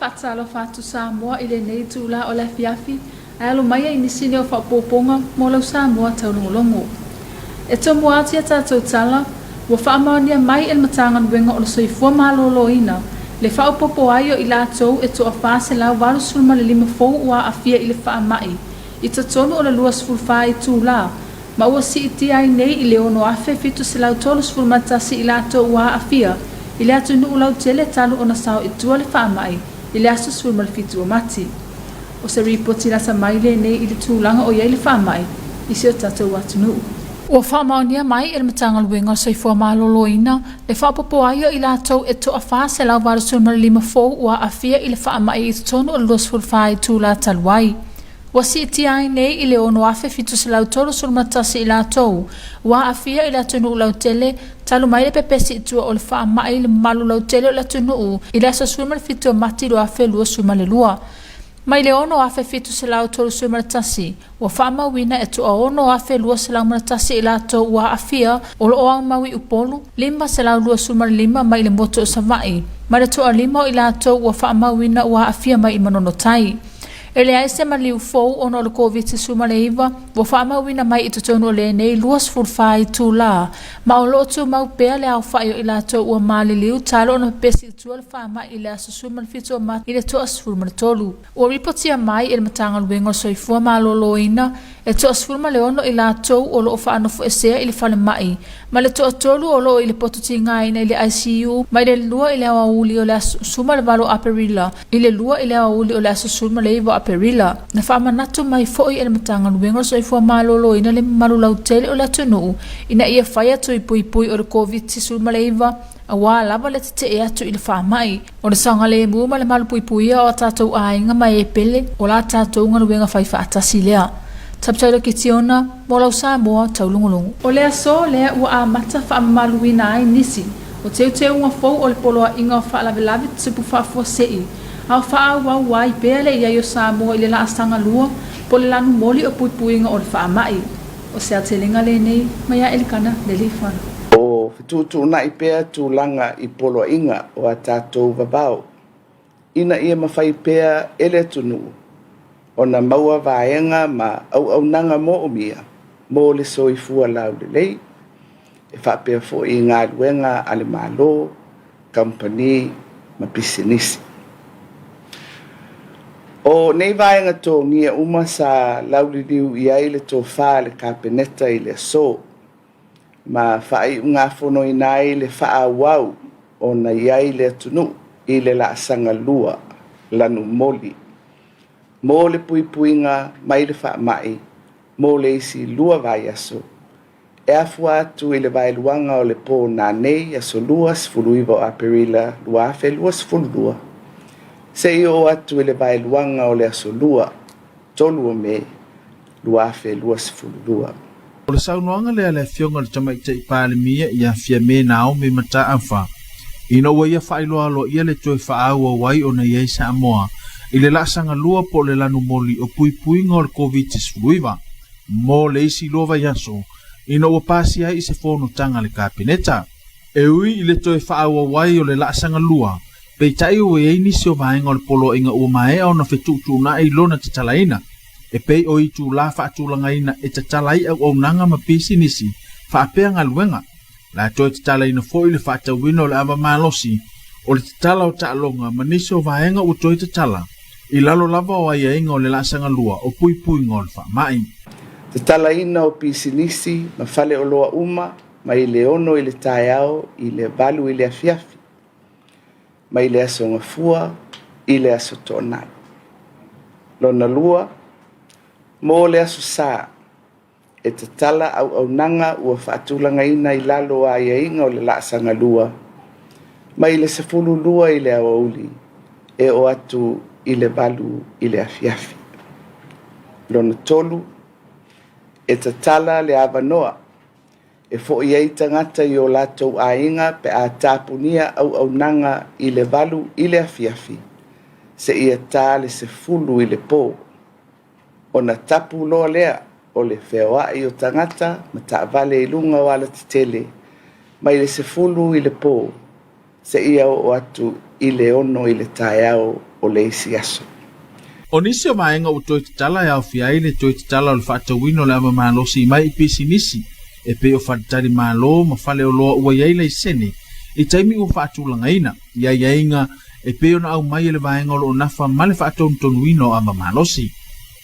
Faatalofa atu Samoa i lenei itula o le afiafi, ae alo maia i nisi nei o faaopoopoga mo lau Samoa taulogologo. E tomua atu ia tatou tala, ua faamaonia mai e le Matagaluega o le Soifua Maloloina le faaopoopo ai o i latou e toa 485 fou ua aafia i le faamai i totonu o le 24 itula, ma ua siitia ai nei i le 6,731 i latou ua aafia i le atunuu lautele talu ona sao i tua le faamai i le aso 17 o Mati. O se ripoti lata mai lenei i le tulaga o i ai le faamai i si o tatou atunuu. Ua faamaonia mai e le Matagaluega o le Soifua Maloloina le faaopoopo ai o i latou e toa 485 fou ua aafia i le faamai i totonu o le 24 itula talu ai. Ua siitia ai nei i le 6,731 i latou ua aafia i le atunuu lautele talu mai le pepesi i tua o le faamai i le mamalu lautele o le atunuu i le aso 17 o Mati 2022. Mai le 6,731, ua faamauina e toa 6,201 i latou ua aafia o lo o aumau i Upolu, 525 mai le motu o Savaii, ma le toa 5 o i latou ua faamauina ua aafia mai i Manono Tai. E leai se maliu fou ona o le Koviti-19 ua faamauina mai i totonu o lenei 24 itula, ma o lo o tumau pea le aofai o i latou ua maliliu talu ona pepesi i tua le faamai i le aso 17 o Mati i le toa 13. Ua ripotia mai e le Matagaluega o le Soifua Maloloina e toa 16 i latou o lo o faanofoesea i le falemai, ma le toatolu o lo o i le poto tigaina i le ICU mai le 2 i le aoauli o le aso 18 o Aperila i le 2 i le aoauli o le aso 19 o Aperila. Na faamanatu mai foi e le Matagaluega o le Soifua Maloloina le mamalu lautele o le atunuu ina ia fai atu i puipui o le Koviti-19 aua lava le tetee atu i le faamai. O le saogalemu ma le malupuipuia o a tatou aiga ma e pele, o la tatou galuega fai faatasi lea. Subtitle Kitiona, mo lau Samoa taulogologo. O le aso lea ua amata faamamaluina ai nisi o teuteuga fou o le Poloaiga o Faalavelave Tutupu Faafuasei, a o faaauau ai pea le i ai o Samoa i le laasaga lua po o le lanu moli o puipuiga o le faamai. O se aotelega lenei mai a Elikana Leleiifano. O fetuutuunai pea tulaga i poloaiga o a tatou vavao ina ia mafai pea e le atunuu ona maua vaega ma auaunaga moomia mo le soifua laulelei, e faapea foi i galuega a le Malo, kamupani ma pisinisi. O nei vaega togia uma sa lauliliu i ai le tofa a le Kapeneta i le aso, ma faaiugafonoina ai le faaauau ona i ai le atunuu i le laasaga lua lanu moli mo le puipuiga mai le faamai mo le isi 2 vaiaso e afua atu i le vaeluaga o le pō nanei aso 29 o Aperila 2022 seia oo atu i le vaeluaga o le aso 2 3 o Me 2022. O le saunoaga lea a le Afioga i le Tamaitai Palemia ia Fiame Naomi Mataafa ina ua ia faailoa aloaia le toe faaauau ai ona i ai Samoa i le laasaga lua po o le lanu moli o puipuiga o le Koviti-19 mo le isi 2 vaiaso ina ua pasia ai i se fonotaga a le Kapeneta. E ui i le toe faaauau ai o le laasaga lua, peitai ua i ai nisi o vaega o le poloaiga ua maea ona fetuutuunai lona tatalaina, e pei o itula faatulagaina e tatala ai auaunaga ma pisinisi faapea galuega. O le a toe tatalaina foi le faatauina o le ava malosi, o le tatala o taaloga ma nisi o vaega ua toe tatala i lalo lava o aiaiga o le laasaga lua o puipuiga o le faamai. Tatalaina o pisinisi ma faleoloa uma mai le 6 i le taeao i le 8 i le afiafi, mai le aso Gafua i le aso Toonai. Lona lua, mo le aso Sa, e tatala auaunaga ua faatulagaina i lalo o aiaiga o le laasaga lua, mai le 12 i le aoauli e oo atu i le 8 i le afiafi. Lona tolu, e tatala le avanoa e foi ai tagata i o latou aiga pe a tapunia auaunaga i le 8 i le afiafi seia ta le 10 i le pō. Ona tapu loa lea o le feoai o tagata ma taavale i luga o alatetele mai le 10 i le pō seia oo atu i le 6 i le taeao o le isi aso. O nisi o vaega ua toe tatala e aofia ai le toe tatala o le faatauina o le ava malosi mai i pisinisi e pei o faletalimalo ma faleoloa ua i ai laisene i taimi ua faatulagaina i aiaiga e pei ona aumai e le vaega o lo o nafa ma le faatonutonuina o ava malosi.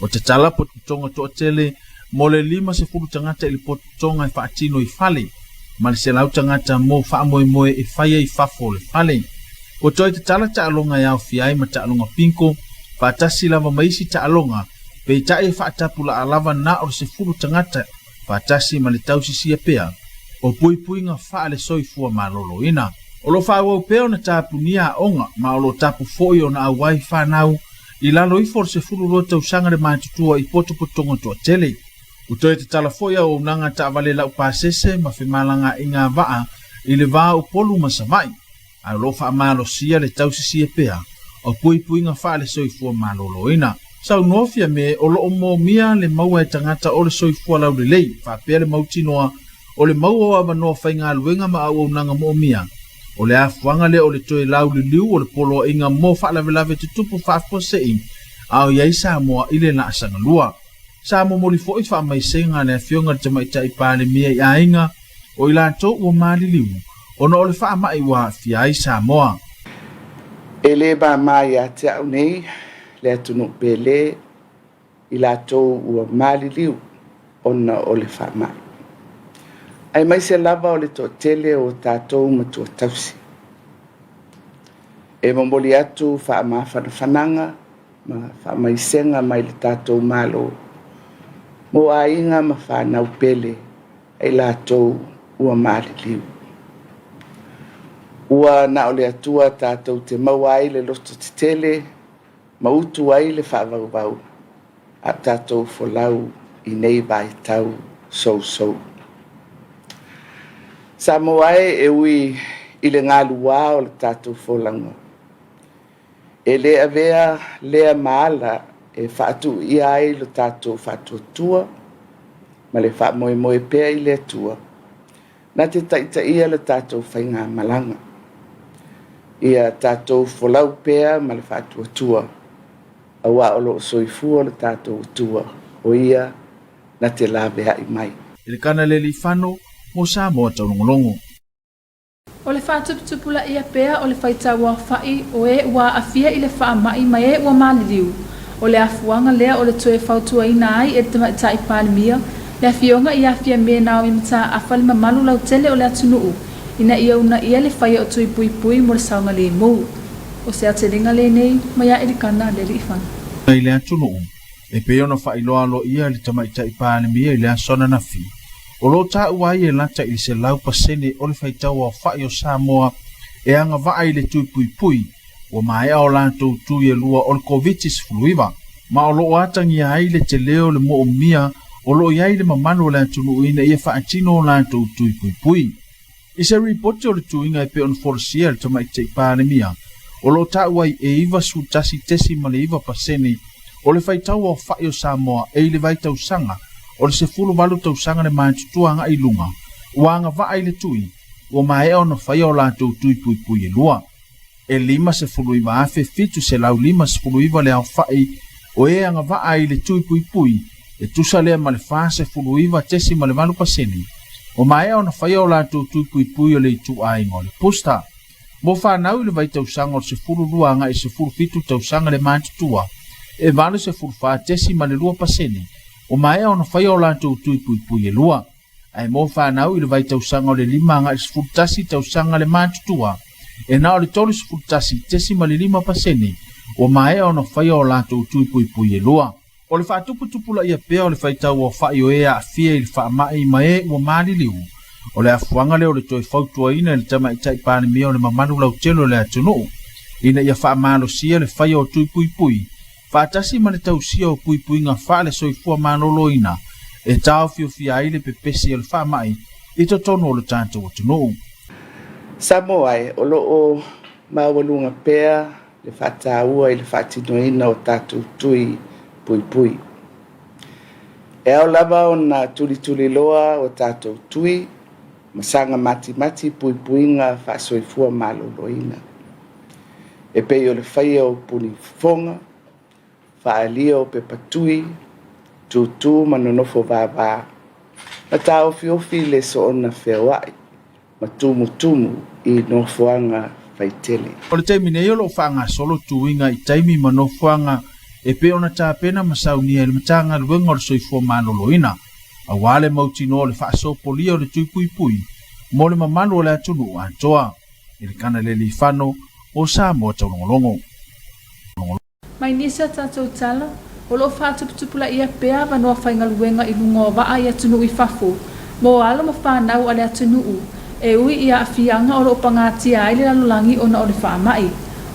Ua tatala potopotoga toatele mo le 50 tagata i le potopotoga e faatino i fale ma le 100 tagata mo faamoemoe e faia i fafo o le fale. Ua toe tatala taaloga e aofia ai ma taaloga pinko faatasi lava ma isi taaloga, peitai e faatapulaa lava na o le 10 tagata faatasi ma le tausisia pea o puipuiga faale-soifua maloloina. O lo o faaauau pea ona tapunia aoga ma o lo o tapu foi ona auai fanau i lalo ifo o le 12 tausaga le matutua i potopotoga toatele. Ua toe tatala foi auaunaga taavale laupasese ma femalagaaiga vaa i le va o Upolu ma Savaii, ae o lo o faamalosia le tausisia pea o puipuiga faale-soifua maloloina. Saunoa Fiame o lo o moomia le maua e tagata o le soifua laulelei faapea le mautinoa o le maua o avanoa faigaluega ma auaunaga moomia. O le afuaga lea o le toe lauliliu o le poloaiga mo faalavelave tutupu faafuasei a o i ai Samoa i le laasaga lua. Sa momoli foi faamaisega a le Afioga i le Tamaitai Palemia i aiga o i latou ua maliliu ona o le faamai ua aafia ai Samoa. E le māmā ia te au nei le atunuu pele i latou ua maliliu ona o le faamai, aemaise lava o le toatele o tatou matua tausi. E momoli atu faamafanafanaga ma faamaisega mai le tatou Malo mo aiga ma fanau pele ai latou ua maliliu. Ua na o le Atua tatou te maua ai le loto tetele ma utu ai le faavauvau a tatou folau i nei vaitau sousou. Samoa e, e ui i le galuā o le tatou folauga, e le avea lea ma ala e faatuia ai lo tatou faatuatua ma le faamoemoe pea i le Atua na te taitaia le tatou faigamalaga. Ia tatou folau pea ma le faatuatua, auā o lo o soifua le tatou Atua, o ia na te laveai mai. Elikana Lealiifano mo Samoa Taulogologo. O le faatuputupulaia pea o le faitau aofai o e ua aafia i le faamai ma e ua maliliu, o le afuaga lea o le toe fautuaina ai e le Tamaitai Palemia le Afioga ia Fiame Naomi Mataafa le mamalu lautele o le atunuu ina ia uunaia le faia o tui puipui mo le saogalemu. O se aotelega lenei mai a Elikana Lealiifano. I le atunuu, e pei ona faailoa aloaia e le Tamaitai Palemia i le aso ananafi, o lo o taua ai e lata i le 100% o le faitau aofai o Samoa e agavaa i le tui puipui ua maea o latou tui e lua o le Koviti-19, ma o lo o atagia ai le tele o le moomia o lo o i ai le mamalu o le atunuu ina ia faatino o latou tui puipui. I se ripoti o le tuiga e pei ona folasia e le Tamaitai Palemia, o lo o taua ai e 91.9% o le faitau aofai o Samoa e i le vaitausaga o le 18 tausaga le matutua agai i luga ua agavaa i le tui ua maea ona faia o latou tui puipui e lua. E 59,759 le aofai o e agavaa i le tui puipui, e tusa lea ma le 49.8% ua maea ona faia o latou tui puipui o le ituaiga o le booster. Mo fanau i le vaitausaga o le 12 agai i le 17 tausaga le matutua, e 84.2% ua maea ona faia o latou tui puipui e lua. Ae mo fanau i le vaitausaga o le 5 agai i le 11 tausaga le matutua, e na o le 31.5% ua maea ona faia o latou tui puipui e lua. O le faatuputupulaia pea o le faitau aofai o e aafia i le faamai ma e ua maliliu, o le afuaga lea o le toe fautuaina e le Tamaitai Palemia o le mamalu lautele o le atunuu ina ia faamalosia le faia o tui puipui faatasi ma le tausia o puipuiga faale-soifua maloloina e taofiofia ai le pepesi o le faamai i totonu o le tatou atunuu. Samoa e, o lo o maualuga pea le faataua i le faatinoina o tatou tui puipui. E ao lava ona tulituliloa o tatou tui ma saga matimati puipuiga faasoifua maloloina. e pei o le faia o puni fofoga, faaalia o pepa tui, tūtū ma nonofo vavā, ma taofiofi le soona feoai ma tumutumu i nofoaga faitele. O le taimi nei o lo o faagasolo tuiga i taimi ma nofoaga e pei ona tapena ma saunia e le Matagaluega o le Soifua Maloloina, aua le mautinoa o le faasopolia o le tui puipui mo le mamalu o le atunuu atoa. Elikana Lealiifano o Samoa Taulogologo. Mai nisi a tatou tala, o lo o faatuputupulaia pea avanoa faigaluega i luga o vaa i atunuu i fafo, mo alo ma fanau a le atunuu, e ui i aafiaga o lo o pagatia ai le lalolagi ona o le faamai.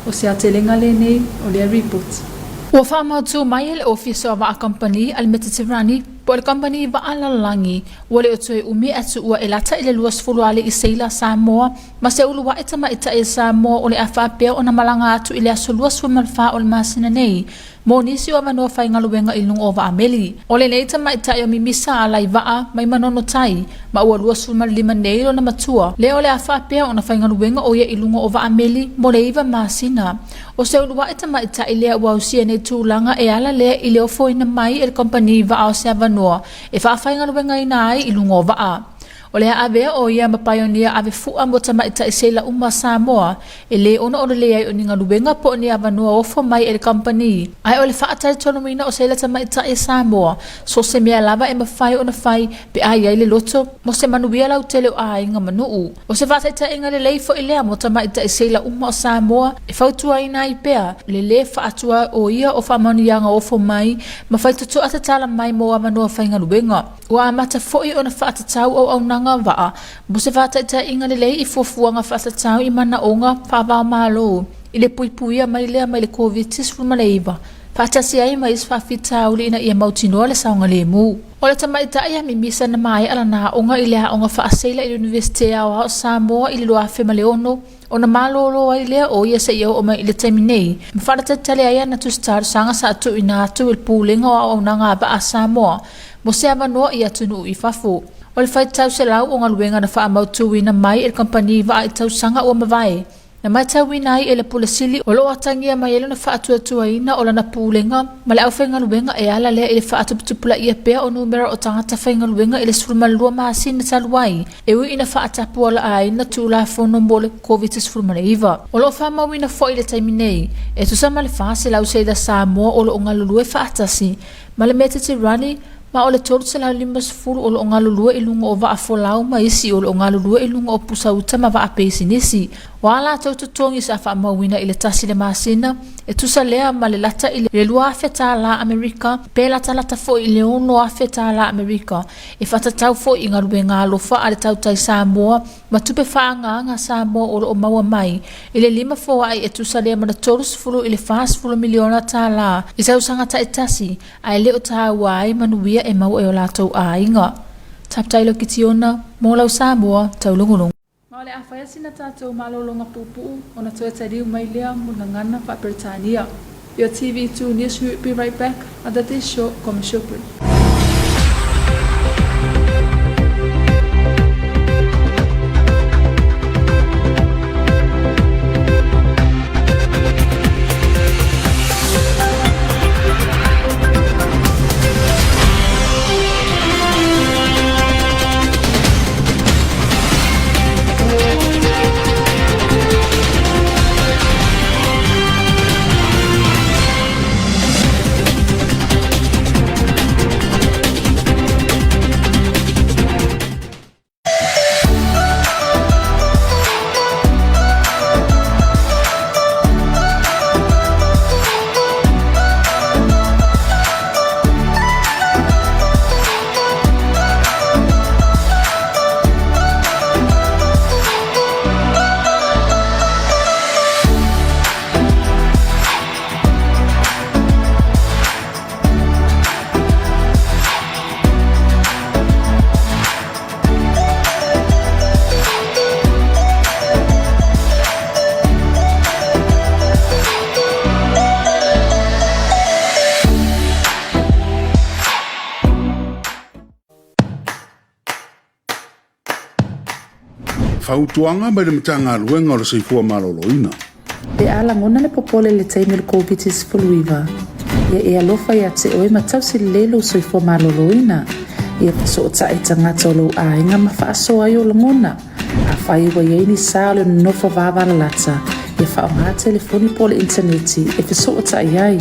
O se aotelega lenei o lea ripoti. Ua faamautū mai e le Ofisa o Vaa Kamupani a le Meteterani po o le Kamupani Vaa Lalolagi ua le o toe umi ae tuua e lata i le 20 alii seila Samoa ma se uluaʻi tamaitai Samoa o le a faapea ona malaga atu i le aso 24 o le masina nei mo nisi o avanoa faigaluega i luga o vaa meli. O lenei tamaitai o Mimisa Alaivaa mai Manono Tai ma ua 25 nei lona matua, lea o le a faapea ona faigaluega o ia i luga o vaa meli mo le 9 masina. O se uluaʻi tamaitai lea ua ausia nei tulaga e ala lea i le ofoina mai e le kamupani vaa o se avanoa e faafaigaluegaina ai i luga o vaa. O le a avea o ia ma paionia ave fuʻa mo tamaitai seila uma Samoa, e lē ona o le leai o ni galuega po o ni avanoa ofo mai e le kamupani, ae o le faatalitonuina o seila tamaitai Samoa, so o se mea lava e mafai ona fai pe a i ai le loto mo se manuia lautele o aiga ma nuu. O se faataitaiga lelei foi lea mo tamaitai seila uma o Samoa e fautuaina ai pea le lē faatua o ia o faamanuiaga ofo mai ma faitotoa tatala mai mo avanoa faigaluega. Ua amata foi ona faatatau auaunaga vaa mo se faataitaiga lelei i fuafuaga faatatau i manaoga faava-o-Malo i le puipuia mai lea mai le Koviti-19 faatasi ai ma isi faafitauli ina ia mautinoa le saogalemu. O le tamaitai a Mimisa na maea lana aoga i le Aoga Faaseila i le Iunivesite Aoao o Samoa i le 2006 ona malōlō ai lea o ia seia oo mai i le taimi nei ma faalatalitali ai ana tusi talosaga sa tuuina atu i le Pulega o Auaunaga a Vaa a Samoa mo se avanoa i atunuu i fafo. O le faitau selau o galuega na faamautuina mai e le kamupani vaa i tausaga ua mavae, na matauina ai e le Pule Sili o lo o atagia mai ai lona faatuatuaina o lana pulega ma le aufaigaluega e ala lea i le faatuputupulaia pea o numera o tagata faigaluega i le 12 masina talu ai, e ui ina faatapualaaina Tulafono mo le Koviti-19. O lo o faamauina foi i le taimi nei, e tusa ma le 400 seila Samoa o lo o galulue faatasi ma le Meteterani ma o le 350 o lo o galulue i luga o vaa folau ma isi o lo o galulue i luga o pusa uta ma vaa pisinisi. O a latou totogi sa faamauina i le tasi le masina, e tusa lea ma le lata i le $2,000 tālā Amerika, pe latalata foi i le $6,000 tālā Amerika, e faatatau foi i galuega alofa a le Tautai Samoa ma tupe faaagaaga Samoa o lo o maua mai i le lima foai e tusa lea ma le 30 i le 40 miliona tālā i tausaga taitasi ae le o tāua ai manuia e maua e o latou aiga. Tapitai Lokitiona, mō lau Samoa taulogologo. Ma o le a fai sina tatou malologa puupuu ona toe taliu mai lea mo le gagana faa-Peretania. Your TV2 News will be right back after this short commercial break. Fautuaga mai le Matagaluega o le Soifua Maloloina. Pe a lagona le popole i le taimi o le Koviti-19, ia e alofa iā te oe ma tausi lelei lou soifua maloloina. Ia fesootai i tagata o lou aiga ma faasoa ai ou lagona. Afai ua i ai ni sa o le nonofo vavalalata, ia faaaoga telefoni po o le initaneti e fesootai ai.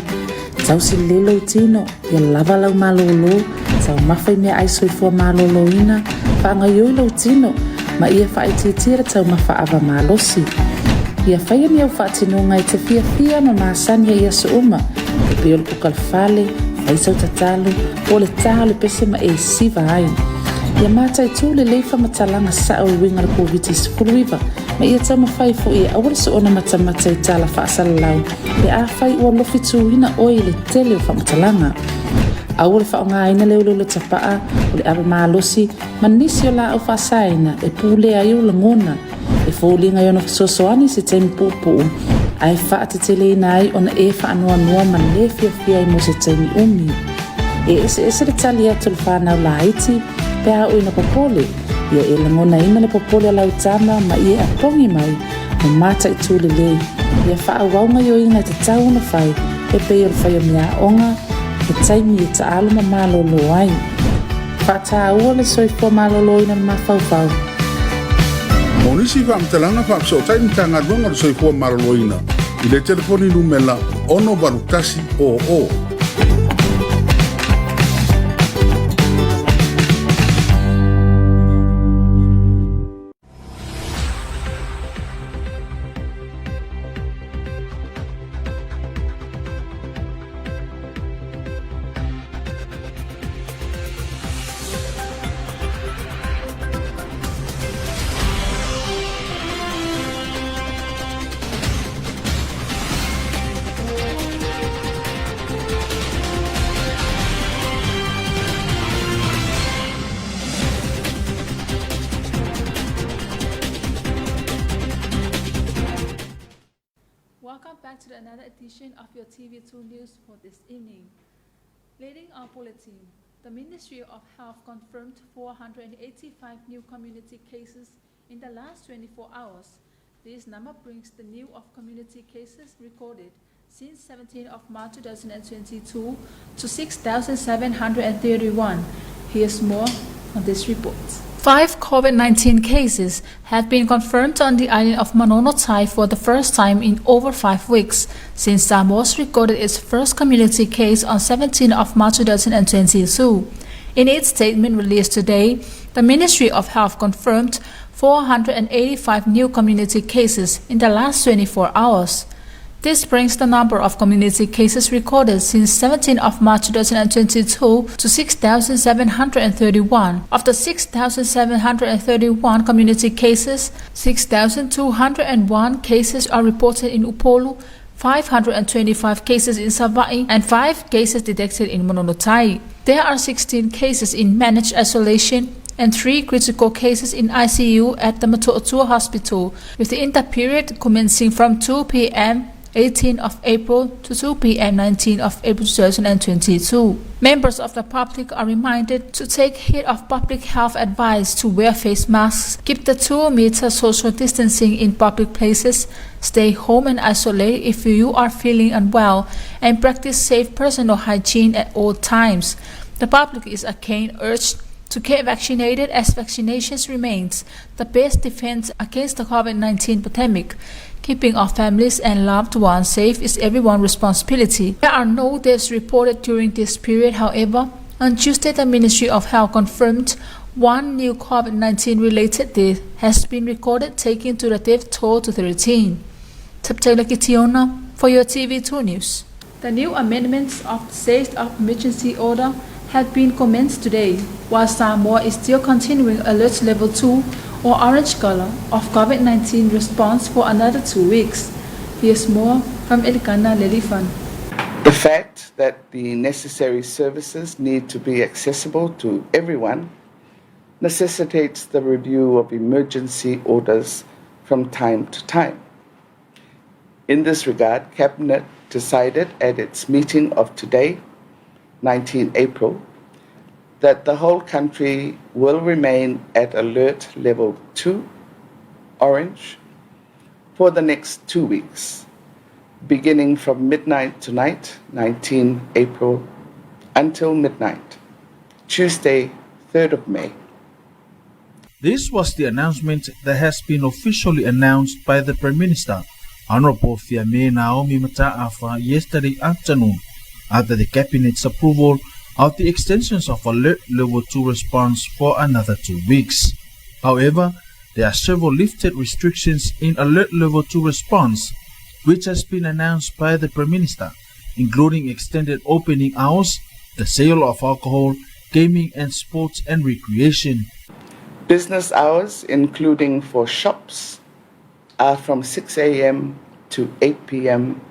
Tausi lelei lou tino, ia lava lau malōlō, taumafa i meaai soifua malōlōina, faagaoioi lou tino, ma ia faaitiitia le taumafa ava malosi. Ia faia ni au faatinoga e te fiafia ma masani ai i aso uma, e pei o le kuka le fale, fai sau tatalo, po o le tā o le pese ma e siva ai. Ia mataitū lelei faamatalaga sa'o e uiga i le Koviti-19, ma ia taumafai foi e aua le soona matamata i tala faasalalau pe afai ua lofituina oe i le tele o faamatalaga. Aua le faaaogaina le uleule tapaa, o le ava malosi, ma nisi o laau faasaina e pulea ai ou lagona, e foliga i ona fesoasoani i se taimi puupuu, ae faateteleina ai ona e faanoanoa ma le fiafia ai mo se taimi umi. E eseese le tali atu a le whanau laiti pe a oo ina popole, ia e lagonaina le popole a lau tama ma ia e apogi mai ma mataitū lelei, ia faaauau gaoioiga e tatau ona fai e pei o le fai o meaaoga, he taimi e taalo ma malōlō ai. Faataua le soifua malōlōina o le mafaufau. Mo nisi faamatalaga faafesootai Matagaluega o le Soifua Maloloina i le telefoni numela 68100. Welcome back to another edition of your TV2 News for this evening. Leading our bulletin, the Ministry of Health confirmed 485 new community cases in the last 24 hours. This number brings the new of community cases recorded since 17 of March 2022 to 6,731. Here's more on this report. 5 COVID-19 cases have been confirmed on the island of Manono for the first time in over 5 weeks, since Samoa recorded its first community case on 17 of March 2022. In its statement released today, the Ministry of Health confirmed 485 new community cases in the last 24 hours. This brings the number of community cases recorded since 17 of March 2022 to 6,731. Of the 6,731 community cases, 6,201 cases are reported in Upolu, 525 cases in Savai'i, and 5 cases detected in Manono-Tai. There are 16 cases in managed isolation and 3 critical cases in ICU at the Motootua Hospital, with the interperiod commencing from 2 p.m. 18 of April to 2 p.m. 19 of April 2022. Members of the public are reminded to take heed of public health advice to wear face masks, keep the 2-meter social distancing in public places, stay home and isolate if you are feeling unwell, and practice safe personal hygiene at all times. The public is again urged to get vaccinated as vaccinations remains the best defense against the COVID-19 pandemic. Keeping our families and loved ones safe is everyone's responsibility. There are no deaths reported during this period. However, on Tuesday, the Ministry of Health confirmed one new COVID-19 related death has been recorded, taking to the death toll to 13. Taptaila Kitiona for your TV2 News. The new amendments of the State of Emergency Order have been commenced today, while Samoa is still continuing Alert Level 2 or orange color of COVID-19 response for another 2 weeks. Here's more from Elikana Lealifano. The fact that the necessary services need to be accessible to everyone necessitates the review of emergency orders from time to time. In this regard, Cabinet decided at its meeting of today, 19 April, that the whole country will remain at alert level 2, orange, for the next 2 weeks. Beginning from midnight tonight, 19 April, until midnight, Tuesday, 3rd of May. This was the announcement that has been officially announced by the Prime Minister, Honorable Fiame Naomi Mata'afa, yesterday afternoon after the Cabinet's approval of the extensions of Alert Level 2 response for another 2 weeks. However, there are several lifted restrictions in Alert Level 2 response, which has been announced by the Prime Minister, including extended opening hours, the sale of alcohol, gaming and sports and recreation. Business hours, including for shops, are from 6 a.m. to 8 p.m.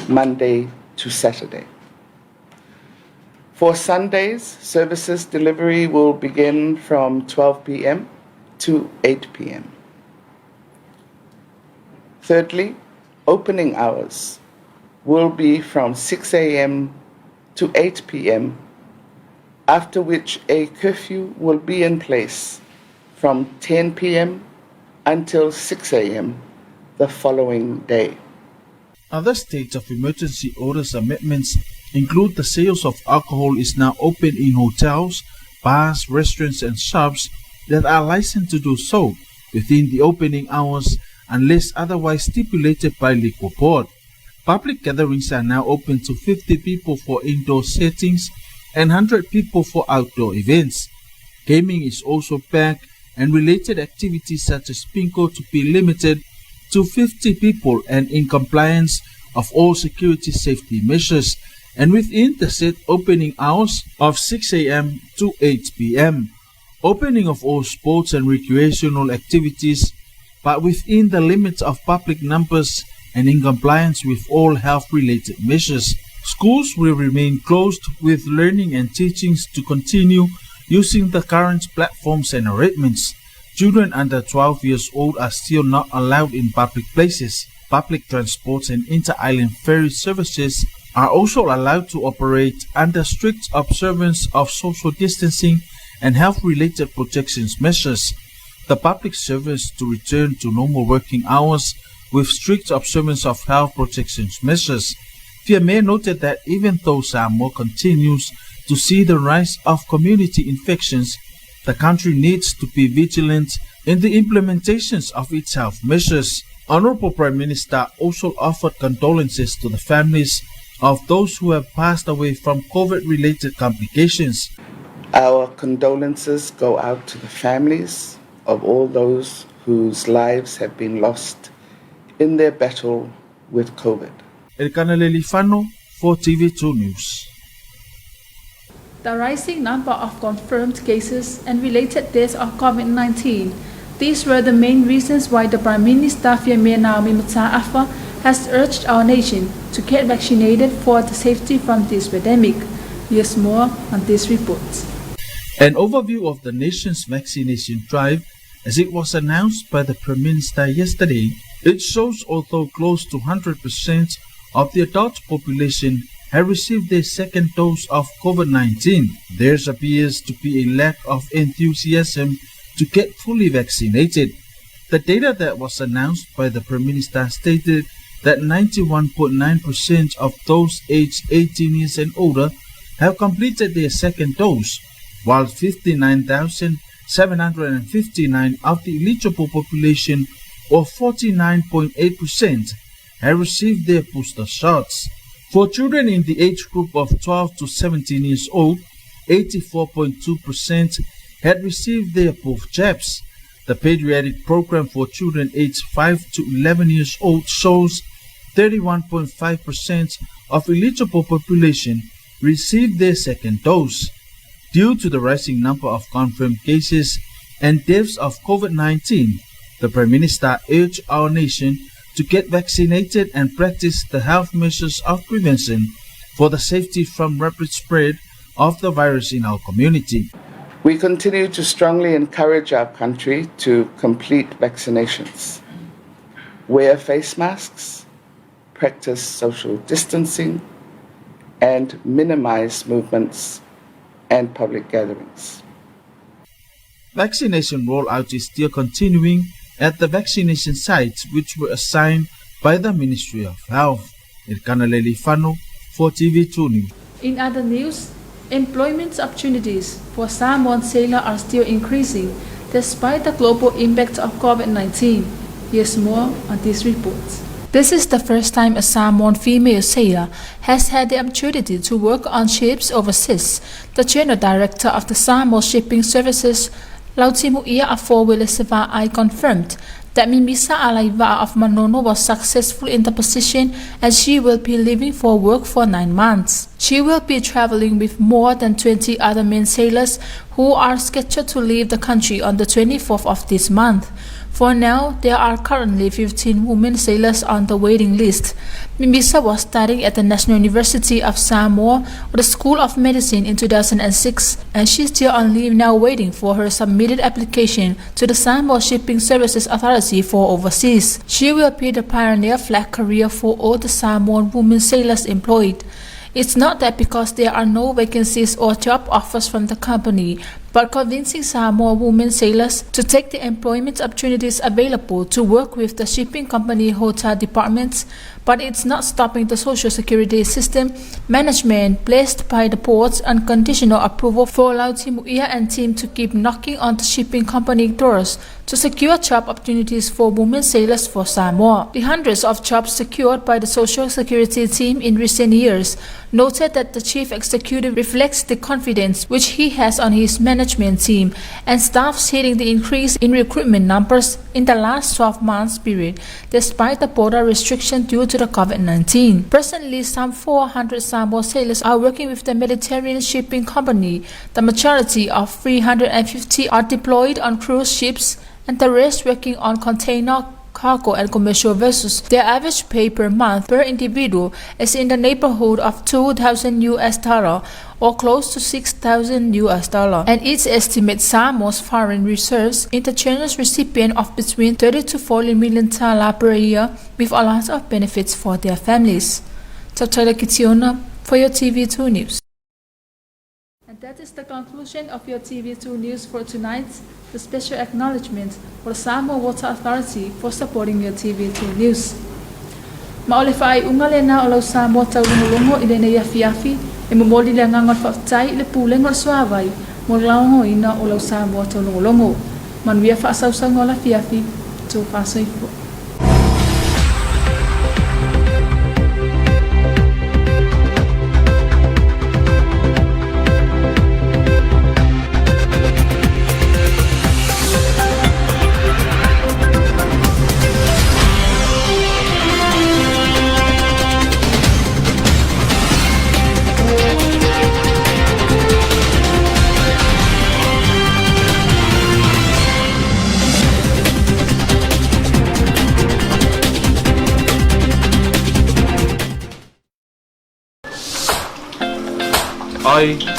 Monday to Saturday. For Sundays, services delivery will begin from 12 p.m. to 8 p.m. Thirdly, opening hours will be from 6 a.m. to 8 p.m., after which a curfew will be in place from 10 p.m. until 6 a.m. the following day. Other states of emergency orders amendments include the sales of alcohol is now open in hotels, bars, restaurants and shops that are licensed to do so within the opening hours unless otherwise stipulated by liquor board. Public gatherings are now open to 50 people for indoor settings and 100 people for outdoor events. Gaming is also back and related activities such as bingo to be limited to 50 people and in compliance of all security safety measures and within the set opening hours of 6 a.m. to 8 p.m. Opening of all sports and recreational activities, but within the limits of public numbers and in compliance with all health related measures. Schools will remain closed with learning and teachings to continue using the current platforms and arrangements. Children under 12 years old are still not allowed in public places. Public transports and inter-island ferry services are also allowed to operate under strict observance of social distancing and health-related protections measures. The public service to return to normal working hours with strict observance of health protection measures. Fiame noted that even though Samoa continues to see the rise of community infections, the country needs to be vigilant in the implementations of its health measures. Honorable Prime Minister also offered condolences to the families of those who have passed away from COVID-related complications. Our condolences go out to the families of all those whose lives have been lost in their battle with COVID. Elkana Lelifano for TV2 News. The rising number of confirmed cases and related deaths of COVID-19. These were the main reasons why the Prime Minister Fiame Naomi Mata'afa has urged our nation to get vaccinated for the safety from this pandemic. Here's more on this report. An overview of the nation's vaccination drive, as it was announced by the Prime Minister yesterday, it shows although close to 100% of the adult population have received their second dose of COVID-19, there appears to be a lack of enthusiasm to get fully vaccinated. The data that was announced by the Prime Minister stated that 91.9% of those aged 18 years and older have completed their second dose, while 59,759 of the eligible population, or 49.8%, have received their booster shots. For children in the age group of 12 to 17 years old, 84.2% had received their both jabs. The pediatric program for children aged 5 to 11 years old shows 31.5% of eligible population received their second dose. Due to the rising number of confirmed cases and deaths of COVID-19, the Prime Minister urged our nation to get vaccinated and practice the health measures of prevention for the safety from rapid spread of the virus in our community. We continue to strongly encourage our country to complete vaccinations, wear face masks, practice social distancing, and minimize movements and public gatherings. Vaccination rollout is still continuing at the vaccination sites which were assigned by the Ministry of Health. Elikana Lealiifano for TV2 News. In other news, employment opportunities for Samoan sailors are still increasing despite the global impact of COVID-19. Here's more on this report. This is the first time a Samoan female sailor has had the opportunity to work on ships overseas. The general director of the Samoa Shipping Services, Lautimuia Afo I, confirmed that Mimisa Alaiva of Manono was successful in the position and she will be leaving for work for 9 months. She will be traveling with more than 20 other men sailors who are scheduled to leave the country on the 24th of this month. For now, there are currently 15 women sailors on the waiting list. Mimisa was studying at the National University of Samoa with the School of Medicine in 2006, and she's still on leave now waiting for her submitted application to the Samoa Shipping Services Authority for overseas. She will be the pioneer flag carrier for all the Samoan women sailors employed. It's not that because there are no vacancies or job offers from the company, but convincing Samoa women sailors to take the employment opportunities available to work with the shipping company hotel departments. But it's not stopping the social security system management placed by the ports unconditional approval for Lautimuia and team to keep knocking on the shipping company doors to secure job opportunities for women sailors for Samoa. The hundreds of jobs secured by the social security team in recent years noted that the chief executive reflects the confidence which he has on his management team and staff, hitting the increase in recruitment numbers in the last 12 months period, despite the border restriction due to the COVID-19. Presently, some 400 Samoa sailors are working with the Mediterranean Shipping Company. The majority of 350 are deployed on cruise ships and the rest working on container, cargo and commercial vessels. Their average pay per month per individual is in the neighborhood of $2,000 or close to $6,000. And its estimate Samoa's foreign reserves interchanges recipient of between 30 to 40 million tala per year, with a lot of benefits for their families. Tatala Kitiona for your TV2 News. And that is the conclusion of your TV2 News for tonight. The special acknowledgement for the Samoa Water Authority for supporting your TV2 News. Ma o le faaiuga lena o lau Samoa taulogologo i lenei afiafi, e momoli le agaga o le faafetai i le Pulega o le Suavai mo le laogoina o lau Samoa taulogologo. Manuia faasausauga o le afiafi, tou faasoifua. I